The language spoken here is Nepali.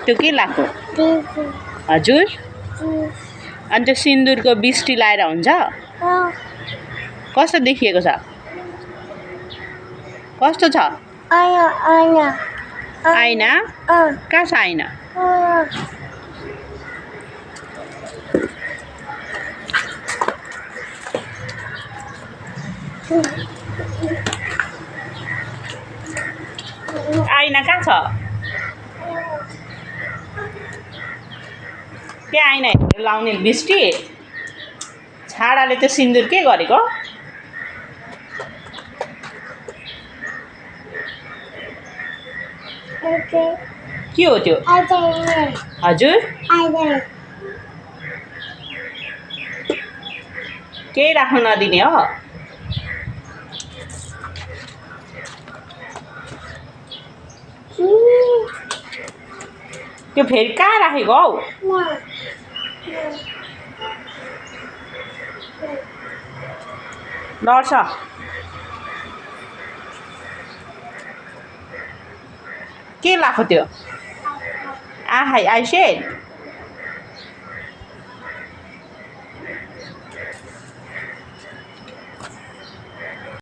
त्यो के लाएको हजुर अनि त्यो सिन्दुरको बिस्टी लाएर हुन्छ कस्तो देखिएको छ कस्तो छ आइना कहाँ छ आइना आइना कहाँ छ त्यहाँ आइना हेरेर लाउने बिस्टी छाडाले त्यो सिन्दुर के गरेको के हो त्यो हजुर केही राख्न नदिने हो त्यो फेरि कहाँ राखेको हौ लड्छ के लाएको त्यो आहाई आइसेड